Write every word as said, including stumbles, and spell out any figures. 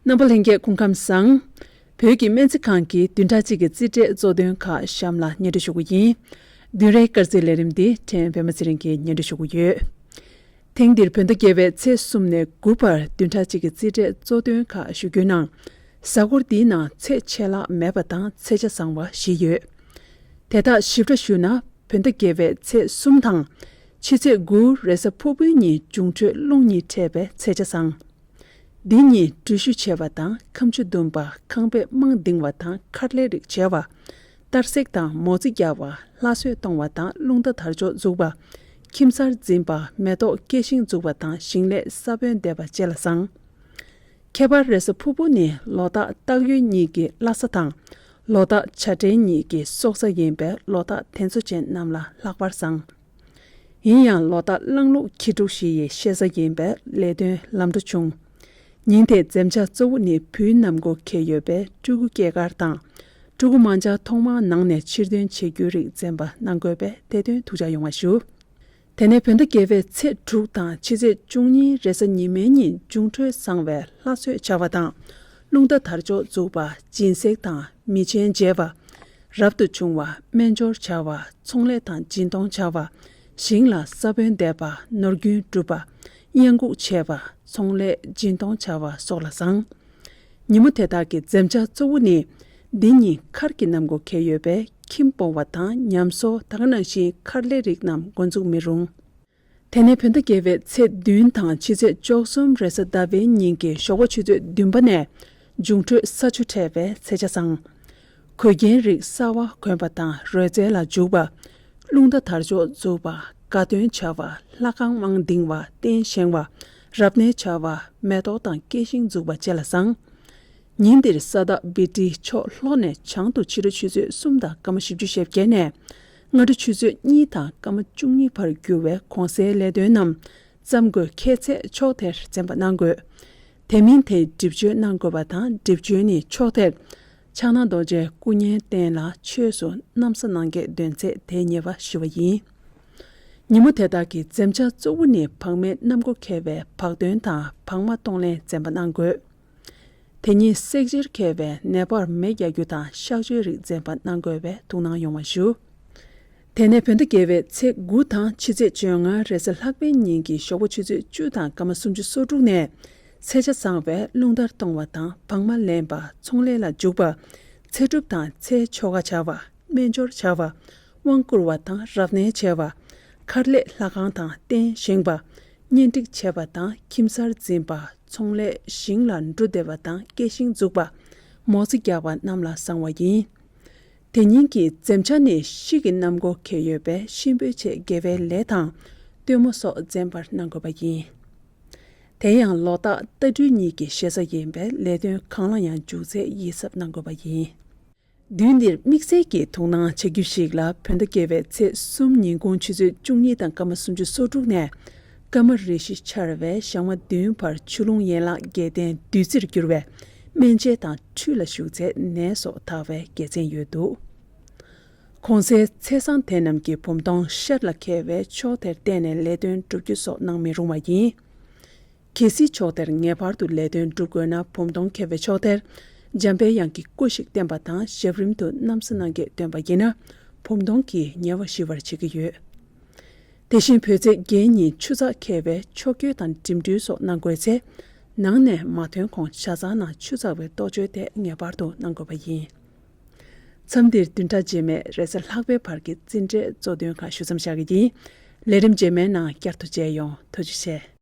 རྣམ་པ་ལྷན་རྒྱས་སྐུ་ཁམས་བཟང་། བོད་ཀྱི་སྨན་རྩིས་ཁང་གི་བདུན་ཕྲག་གཅིག་གི་རྩིས་ཁྲའི་གཙོ་དོན་ཁག་གཤམ་ལ་སྙན་སྒྲོན་ཞུ་གི་ཡིན། བདུན་རེའི་སྐར་རྩིས་ལས་རིམ་འདི་ཕྲན་པད་མ་ཚེ་རིང་གིས་སྙན་སྒྲོན་ཞུ་གི་ཡོད། ཐེངས་འདིར་བོད་ཟླ་བརྒྱད་པའི་ཚེས་གསུམ་ནས་དགུ་བར་བདུན་ཕྲག་གཅིག་གི་རྩིས་ཁྲའི་གཙོ་དོན་ཁག་ཞུ་རྒྱུའི་ནང་། གཟའ་འཁོར་འདིའི་ནང་ཚེས་ཆད་ལྷག་མེད་པ་དང་ཚེས་ཆ་བཟང་བ་བཞི་ཡོད། དེ་དག་ཞིབ་ཕྲ་ཞུས་ན། བོད་ཟླ་བརྒྱད་པའི་ཚེས་གསུམ་དང་། ཕྱི་ཚེས་དགུ་རེས་གཟའ་ཕུར་བུའི་ཉིན་འབྱུང་འཕྲོད་རླུང་གཉིས་འཕྲད་པའི་ཚེས་ཆ་བཟང་། འདི་ཉིད་འགྲུལ་བཞུད་བྱེད་པ་དང་ཁ་མཆུ་འདོན་པ། ཁང་པའི་རྨང་འདིང་བ་དང་མཁར་ལས་རིགས་བྱེད་པ། གཏར་སྲེག་དང་མོ་རྩིས་རྒྱག་པ། ལྷ་གསོལ་གཏོང་བ་དང་རླུང་རྟ་དར་ལྕོག་འཛུགས་པ། ཁྱིམ་གསར་འཛིན་པ། མེ་ཏོག་སྐྱེ་ཤིང་འཛུགས་པ་དང་ཞིང་ལས་ས་བོན་འདེབས་པ་བཅས་ལ་བཟང་། ཁྱད་པར་རེས་གཟའ་ཕུར་བུ་ནི་ལོ་རྟགས་སྟག་ཡོས་གཉིས་ཀྱི་བླ་གཟའ་དང་། ལོ་རྟགས་བྱ་སྤྲེལ་གཉིས་ཀྱི་སྲོག་གཟའ་ཡིན་པས་ལོ་རྟགས་དེ་ཚོ་ཅན་རྣམས་ལ་ལྷག་པར་བཟང་། ཡིན་ཡང་ལོ་རྟགས་གླང་ལུག་ཁྱི་འབྲུག་བཞི་ཡི་བཤད་གཟའ་ཡིན་པས་ལས་དོན་ལམ་འགྲོ་ཆུང་། ཉིན་དེའི་འཛེམ་བྱ་གཙོ་བོ་ནི་བུའི་ནམ་གོ་འཁེལ་ཡོད་པས་ཕྲུ་གུ་སྐྱེས་སྐར་དང་། ཕྲུ་གུ་མ་འཇགས་ཐོག་མར་ནང་ནས་ཕྱིར་འདོན་བྱེད་རྒྱུའི་རིགས་འཛེམ་པ་གནང་དགོས་པས་དེ་དོན་ཐུགས་འཇགས་ཡོང་བ་ཞུ། དེ་ནས་བོད་ཟླ་བརྒྱད་པའི་ཚེས་དྲུག་དང་ཕྱི་ཚེས་བཅུ་གཉིས་རེས་གཟའ་ཉི་མའི་ཉིན་འབྱུང་འཕྲོད་བཟང་བའི་ལྷ་གསོལ་བྱ་བ་དང་། རླུང་རྟ་དར་ལྕོག་འཛུགས་པ། སྦྱིན་སྲེག་དང་མི་ཆེན་མཇལ་བ། རབ་ཏུ་བྱུང་བ། སྨན་སྦྱོར་བྱ་བ། ཚོང་ལས་དང་སྦྱིན་གཏོང་བྱ་བ། ཞིང་ལ་ས་བོན་འདེབས་པ། ནོར་རྒྱུན་སྒྲུབ་པ། གཡང་འགུགས་བྱེད་པ། ཚོང་ལས་སྦྱིན་གཏོང་བྱ་བ་སོགས་ལ་བཟང་། ཉིན་མོ་དེ་དག་གི་འཛེམ་བྱ་གཙོ་བོ་ནི། འདི་ཉིད་མཁར་གྱི་ནམ་གོ་འཁེལ་ཡོད་པས་ཁྱིམ་སྤོང་བ་དང་ཉམས་གསོ། ད་ག་ནང་བཞིན་མཁར་ལས་རིགས་རྣམས་འགོ་འཛུགས་མི་རུང་། དེ་ནས་བོད་ཟླ་བརྒྱད་པའི་ཚེས་བདུན་དང་ཕྱི་ཚེས་བཅུ་གསུམ་རེས་གཟའ་ཟླ་བའི་ཉིན་གྱི་ཞོགས་པ་ཆུ་ཚོད་བདུན་པ་ནས་འབྱུང་འཕྲོད་ས་ཆུ་འཕྲད་པའི་ཚེས་ཆ་བཟང་། གོས་རྒྱན་རིགས་གསར་བ་གོན་པ་དང་རོལ་རྩེད་ལ་འཇུག་པ། རླུང་རྟ་དར་ལྕོག་འཛུགས་པ། དགའ་སྟོན་བྱ་བ། ལྷ་ཁང་རྨང་འདིང་བ། རྟེན་བཞེངས་པ། རབ་གནས་བྱ་བ། མེ་ཏོག་དང་སྐྱེ་ཤིང་འཛུགས་པ་བཅས་ལ་བཟང་། ཉིན་འདིར་ས་བདག་བི་ཏྲི་ཕྱོགས་ལྷོ་ནས་བྱང་དུ་ཕྱི་དྲོ་ཆུ་ཚོད་གསུམ་དང་སྐར་མ་བཞི་བཅུ་ཞེ་བརྒྱད་ནས། སྔ་དྲོ་ཆུ་ཚོད་གཉིས་དང་སྐར་མ་བཅུ་གཉིས་བར་འགྱུར་བའི་གོང་གསལ་ལས་དོན་རྣམས་བརྩམ་དགོས་ཁེལ་ཚེ་ཕྱོགས་དེར་འཛེམ་པ་གནང་དགོས། དེ་མིན་དེ་སྒྲིབ་བྱོལ་གནང་དགོས་པ་དང་སྒྲིབ་བྱོལ་ནི་ཕྱོགས་དེར། ཕྱག་ན་རྡོ་རྗེ་སྐུ་བརྙན་བསྟན་ལ་ཆོས་སུ་གནམ་ས་ནང་གས་འདོན་ཚེ་དེའི་ཉེས་པ་ཞི་བ་ཡིན། ཉིན་མོ་དེ་དག་གི་འཛེམ་བྱ་གཙོ་བོ་ནི་བག་མའི་གནམ་སྒོ་འཁེལ་བའི་བག་འདོན་དང་བག་མ་གཏོང་ལེན་འཛེམ་པ་གནང་དགོས། དེ་ཉིན་སྲེག་བྱེར་འཁེལ་བའི་ནད་པར་མེ་རྒྱག་རྒྱུ་དང་གཤག་བཅོས་རིགས་འཛེམ་པ་གནང་དགོས་པས་ཐུགས་སྣང་ཡོང་བ་ཞུ། དེ་ནས་བོད་ཟླ་བརྒྱད་པའི་ཚེས་དགུ་དང་ཕྱི་ཚེས་བཅོ་ལྔ་རེས་གཟའ་ལྷག་པའི་ཉིན་གྱི་ཞོགས་པ་ཆུ་ཚོད་བཅུ་དང་སྐར་མ་སུམ་ཅུ་སོ་དྲུག་ནས་ཚེས་ཆ་བཟང་བའི་རླུང་རྟར་གཏོང་བ་དང་བག་མ་ལེན་པ། ཚོང་ལས་ལ་འཇུག་པ། ཚེ་སྒྲུབ་དང་ཚེ་ཆོ་ག་བྱ་བ། སྨན་སྦྱོར་བྱ་བ། དབང་བསྐུར་བ་དང་རབ་གནས་བྱ་བ། མཁར་ལས་ལྷ་ཁང་དང་རྟེན་བཞེངས་པ། གཉེན་སྒྲིག་བྱེད་པ་དང་ཁྱིམ་གསར་འཛིན་པ། ཚོང་ལས་ཞིང་ལ་འབྲུ་འདེབས་པ་དང་སྐྱེ་ཤིང་འཛུགས་པ། མོ་རྩིས་རྒྱག་པ་རྣམས་ལ་བཟང་བ་ཡིན། དེ་ཉིན་གྱི་འཛེམ་བྱ་ནི་ཤི་གི་གནམ་སྒོ་འཁེལ་ཡོད་པས་གཤིན་པོའི་ཆེད་དགེ་བའི་ལས་དང་། སྟོན་མོ་སོགས་འཛེམ་པར་གནང་དགོས་པ་ཡིན། དེ་ཡང་ལོ་རྟགས་རྟ་སྦྲུལ་གཉིས་ཀྱི་ཞེ་ས་ཡིན་པས་ལས་དོན་གང་ལ་ཡང་འཇུག་ཚེ་ཡིད་གཟབ་གནང་དགོས་པ་ཡིན། བདུན་འདིར་དམིགས་བསལ་གྱིས་ཐུགས་སྣང་བྱ་རྒྱུ་ཞིག་ལ། བོད་ཟླ་བརྒྱད་པའི་ཚེས་གསུམ་ཉིན་གུང་ཆུ་ཚོད་བཅུ་གཉིས་དང་སྐར་མ་སུམ་ཅུ་སོ་དྲུག་ནས་སྐར་མ་རེ་བཞི་འཆར་བའི་ཞག་མ་བདུན་བར་ཆུ་ཀླུང་ཡན་ལག་བརྒྱད་ལྡན་བདུད་རྩིར་གྱུར་བས་སྨན་དཔྱད་དང་ཁྲུས་ལ་ཞུགས་ཚེ་ནད་སོགས་དག་པའི་དགེ་མཚན་ཡོད་འདུག་གོང་གསལ་ཚེས་བཟང་དེ་རྣམས་ཀྱི་བུམ་སྟོང་ཤར་ལ་འཁེལ་བའི་ཕྱོགས་དེར་བལྟས་ནས་ལས་དོན་སྒྲུབ་རྒྱུ་སོགས་གནང་མི་རུང་བ་ཡིན། གལ་སྲིད་ཕྱོགས་དེར་ངེས་པར་དུ་ལས་དོན་སྒྲུབ་དགོས་ན། བུམ་སྟོང་འཁེལ་བའི་ཕྱོགས་དེར་འཇམ་པའི་དབྱངས་ཀྱི་སྐུ་ཞིག་བསྟན་པ་དང་། ཞབས་རིམ་དུ་གནམ་ས་ནང་གས་འདོན་པ་ཡིན་ན། བུམ་སྟོང་གི་ཉེས་པ་ཞི་བར་བྱེད་ཀྱི་ཡོད། དེ་བཞིན་བོད་ཚེས་བརྒྱད་ཉིན་ཆུ་ཚགས་འཁེལ་བས་ཆོ་ག་དང་འགྲིམ་འགྲུལ་སོགས་གནང་དགོས་ཚེ། ནང་ནས་མ་ཐོན་གོང་ཇ་ཚགས་ནང་ཆུ་ཚགས་པའི་གཏོ་བཅོས་དེ་ངེས་པར་དུ་གནང་དགོས་པ་ཡིན། མཚམས་འདིར་བདུན་ཕྲག་རྗེས་མའི་རེས་གཟའ་ལྷག་པའི་བར་གྱི་རྩིས་འབྲས་གཙོ་དོན་ཁག་ཞུ་མཚམས་བཞག་གི་ཡིན། ལས་རིམ་རྗེས་མའི་ནང་བསྐྱར་དུ་མཇལ་ཡོང་། ཐུགས་རྗེ་ཆེ།